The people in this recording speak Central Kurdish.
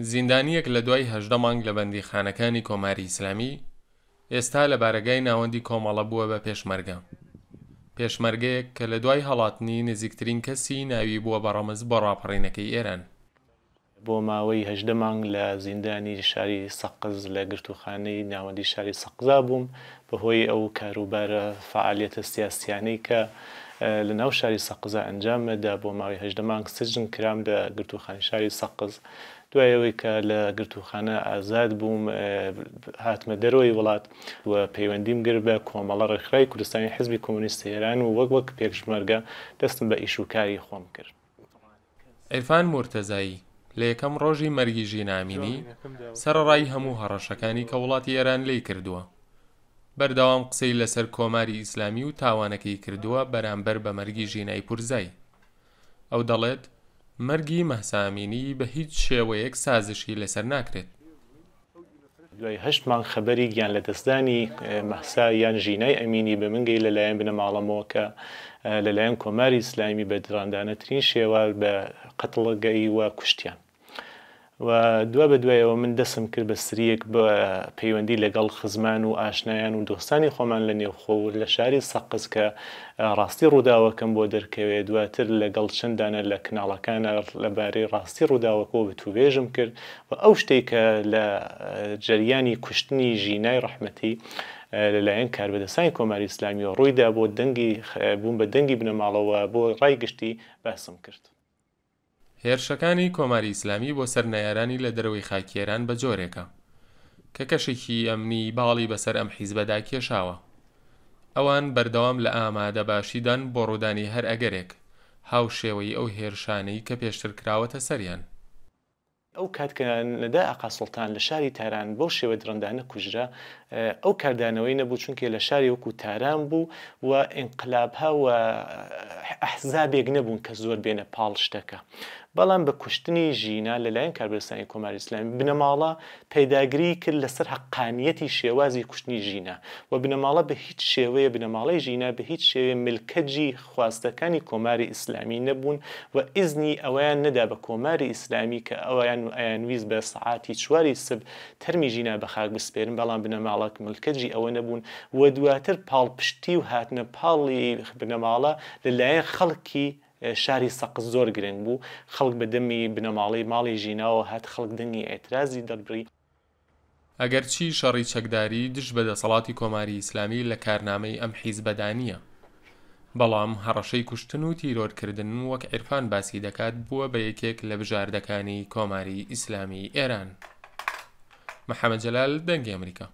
زیندانییەک لە دوای 18 مانگ لە بەندیخانەکانی کۆماری ئیسلامی، ئێستا لە بارەگای ناوەندی کۆمەڵە بووە بە پێشمەرگە. پێشمەرگەیەک کە لە دوای هەڵاتنی نزیکترین کەسی ناوی بووە بە ڕەمز بۆ ڕاپەڕینەکەی ئێران. بۆ ماوەی 18 مانگ لە زیندانی شاری سەقز لە گرتووخانەی ناوەندی شاری سەقزا بووم، بەهۆی ئەو کاروبارە فەعالیەتە سیاسیانەی کە لە ناو شاری سەقزا ئەنجاممدا بۆ ماوەی 18 مانگ سجن کرام لە گرتووخانەی شاری سەقز. دوای ئەوەی کە لە گرتووخانە ئازاد بووم هاتمە دەرەوەی وڵات و پەیوەندیم گرت بە کۆمەڵە ڕێکخراوی کوردستانی حزبی کۆمۆنیستی ئێران و وەک وەک پێشمەرگە دەستم بە ئیش و کاری خۆم کرد. عیرفان مورتەزایی، لە یەکەم ڕۆژی مەرگی ژینا ئەمینی، سەرەڕای هەموو هەڕەشەکانی کە وڵاتی ئێران لێی کردووە، بەردەوام قسەی لەسەر کۆماری ئیسلامی و تاوانەکەی کردووە بەرامبەر بە مەرگی ژینای پورزای. ئەو دەڵێت، مەرگی مەهسا ئەمینی بە هیچ شێوەیەک سازشی لەسەر ناکرێت. دوای هەشت مانگ خەبەری گیانلەدەستدانی مەهسا یان ژینای ئەمینی بە من گەی لەلایەن بنەماڵەمەوە کە لەلایەن کۆماری ئیسلامی بە دڕاندانەترین شێوە بە قەتڵ گەی و کوشتیان. و دوا بە دوای ئەوە من دەسم کرد بە سریەک بە پەیوەندی لەگەڵ خزمان و ئاشنایان و دۆستانی خۆمان لە نێوخۆ و لە شاری سەقز کە ڕاستی ڕووداوەکەم بۆ دەرکەوێ، دواتر لەگەڵ چەند دانە لە کناڵەکانا لە بارەی ڕاستی ڕووداوەکەوە وتووێژم کرد و ئەو شتەی کە لە جەریانی کوشتنی ژینای ڕەحمەتی لە لایەن کاربەدەستانی کۆماری ئیسلامییەوە ڕووی دا بۆ دەنگی بووم بە دەنگی بنەماڵە و بۆ ڕای گشتی باسم کرد. هێرشەکانی کۆماری ئیسلامی بۆ سەر نەیارانی لە دەرەوەی خاکی ئێران بە جۆرێکە کە کەشێکی ئەمنی باڵی بەسەر ئەم حیزبەدا کێشاوە. ئەوان بەردەوام لە ئامادەباشیدان بۆ ڕوودانی هەر ئەگەرێک، هاوشێوەی ئەو هێرشانەی کە پێشتر کراوەتە سەریان. ئەو کات کە نەدا ئاقا سوڵتان لە شاری تاران بەو شێوە دڕندانە کوژرا، ئەو کاردانەوەی نەبوو، چونکێ لە شاری وەکوو تاران بوو و ئینقلابها و ئەحزابێک نەبوون کە زۆر بێنە پاڵ شتەکە. بەڵام بە کوشتنی ژینا لە لایەن کاربەدەستانی کۆماری ئیسلامی، بنەماڵە پێداگریی کرد لە سەر هەققانییەتی شێوازی کوشتنی ژینا و بنەماڵە بە هیچ شێوەیە بنەماڵەی ژینا بە هیچ شێوەیە ملکەجی خواستەکانی کۆماری ئیسلامی نەبوون و ئیزنی ئەوەیان نەدا بە کۆماری ئیسلامی کە ئەویان ئەیانویست بە سەعاتی چواری سب تەرمی ژینا بە خاک بسپێرن بەڵام بنەماڵە ملکەجی ئەوە نەبوون و دواتر پاڵپشتی و هاتنە پاڵی بنەماڵە لە لایەن خەڵکی شاری سەقز زۆر گرنگ بوو، خەڵک بە دەمی بنەماڵەی ماڵی ژیناوە هات، خەڵک دەنگی ئیعترازی دەربڕی. ئەگەرچی شەڕی چەکداری دژ بە دەسەڵاتی کۆماری ئیسلامی لە کارنامەی ئەم حیزبەدا نییە، بەڵام هەڕەشەی کوشتن و تیرۆرکردن وەک عیرفان باسی دەکات بووە بە یەکێک لە بژاردەکانی کۆماری ئیسلامیی ئێران. محەمەد جەلال، دەنگی ئەمریکا.